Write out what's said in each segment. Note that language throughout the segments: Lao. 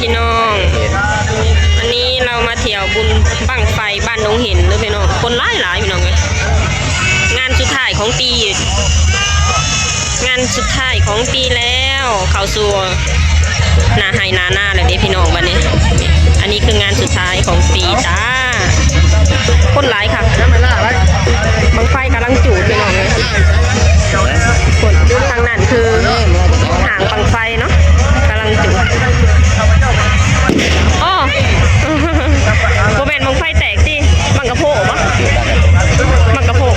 ພີ່ນ້ອງ ວັນນີ້ເຮົາມາທ່ຽວບຸນບັ້ງໄຟບ້ານດົງເຫັນເດີພີ່ນ້ອງ. ຄົນຫຼາຍໆ ພີ່ນ້ອງເອີຍ. ງານສຸດທ້າຍຂອງປີ ງານສຸດທ້າຍຂອງປີແລ້ວ ເຂົ້າສູ່ໜ້າໄຮ່ໜ້ານາແລ້ວເດ້ພີ່ນ້ອງ ບັດນີ້. ອັນນີ້ຄືງານສຸດທ້າຍຂອງປີຈ້າ. ຄົນຫຼາຍຄັກ. ບັ້ງໄຟກຳລັງຈູດ ພີ່ນ້ອງເອີຍ. ຄົນ ທາງນັ້ນຄືຫາງບັ້ງໄຟເນາະ ກຳລັງຈູດ. ອໍ ບໍ່ແມ່ນບັ້ງໄຟແຕກຕິ ບັ້ງກະໂພະບໍ? ບັ້ງກະໂພະ.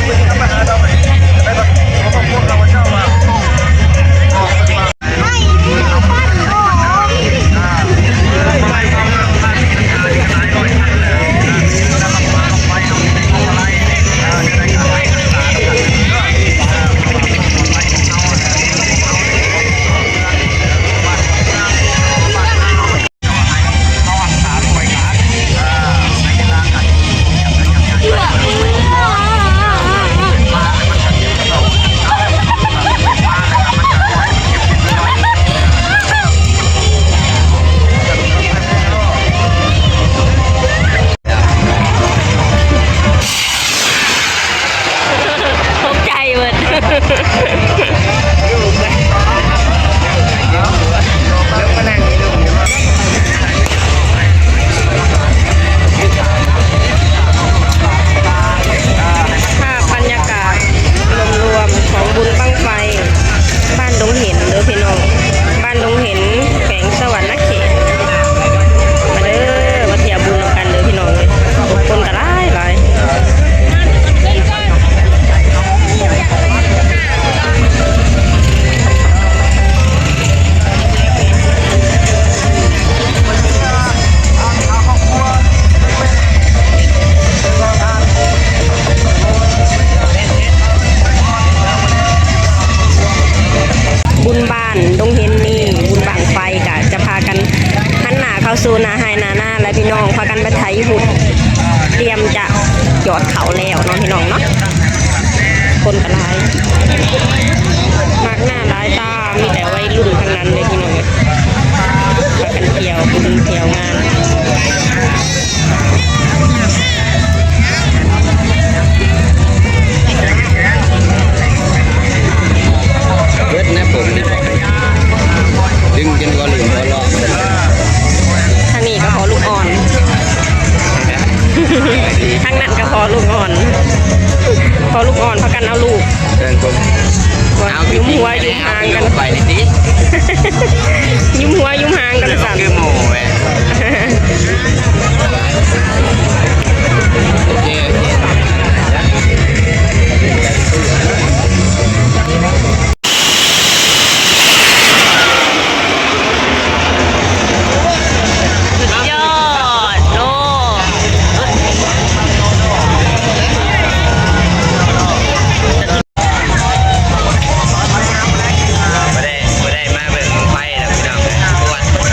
ຕົກໃຈເບິດ. ພາບບັນຍາກາດລວມໆຂອງບຸນບັ້ງໄຟ ບ້ານດົງເຫັນເດີພີ່ນ້ອງ ບ້ານດົງເຫັນ ແຂວງສະຫວັນນະເຂດ. ມາເດີ ມາທ່ຽວບຸນນຳກັນເດີພີ່ນ້ອງເອີຍ. ຄົນກໍຫຼາຍໆ. ບຸນບ້ານດົງເຫັນນີ້ ບຸນບັ້ງໄຟ ກະຈະພາກັນຫັນໜ້າເຂົ້າສູ່ໜ້າໄຮ່ໜ້ານາ ແລະ ພີ່ນ້ອງພາກັນໄປໄຖຫຸດ ຕຽມຈະຢອດເຂົ້າແລ້ວເນາະ ພີ່ນ້ອງເນາະ. ຄົນກໍຫຼາຍ ມາກໜ້າຫຼາຍຕາ ມີແຕ່ໄວລຸ້ນທັງນັ້ນເລີຍ ພີ່ນ້ອງເອີຍ. ພາກັນທ່ຽວບຸນທ່ຽວງານ. ເບິດນະຜົມນີ້ ດຶງຈົນບໍ່ລືມບໍ່ລອກ. ທາງນີ້ກໍພໍລູກອ່ອນ ທາງນັ້ນກໍພໍລູກອ່ອນ ພໍລູກອ່ອນພາກັນເອົາລູກ ເອີ ຍຸມຫົວຍຸມຫາງກັນ ໄປນີ້ຕິ ຍຸມຫົວຍຸມຫາງກັນ ເອີ ຊັ້ນ ຄືໝູ່ແມ່. ໂອເຄ ໂອເຄ ສຸດຍອດເນາະ. ບໍ່ໄດ້ ບໍ່ໄດ້ມາເບິ່ງບັ້ງໄຟດອກ ພີ່ນ້ອງເອີຍ ປວດ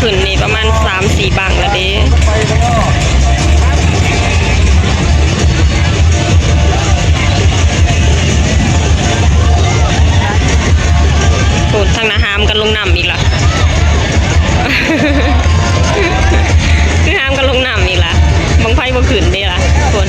ຂຶ້ນນີ້ປະມານສາມສີ່ບັ້ງແລ້ວເດ້. ໂອ້ ທາງໜ້າຫາມກັນລົງນ້ຳອີກລະ ຄືຫາມກັນລົງນ້ຳອີກລະ ບັ້ງໄຟບໍ່ຂຶ້ນເດ້ລະ ຄົນ.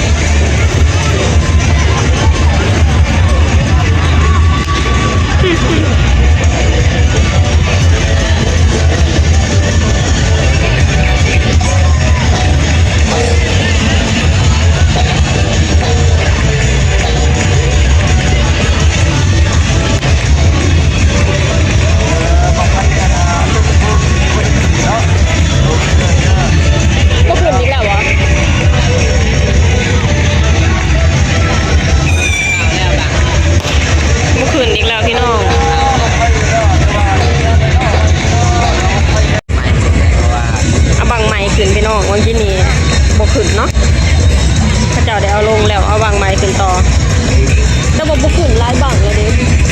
ບໍ່ຂຶ້ນອີກແລ້ວຫວາ? ບໍ່ຂຶ້ນອີກແລ້ວພີ່ນ້ອງ. ເອົາບັ້ງໃໝ່ຂຶ້ນພີ່ນ້ອງ ວັນທີນີ້ບໍ່ຂຶ້ນເນາະ ເຂົາເຈົ້າໄດ້ເອົາລົງແລ້ວ ເອົາບັ້ງໃໝ່ຂຶ້ນຕໍ່ ແຕ່ວ່າບໍ່ຂຶ້ນຫຼາຍບັ້ງແລ້ວເດ້.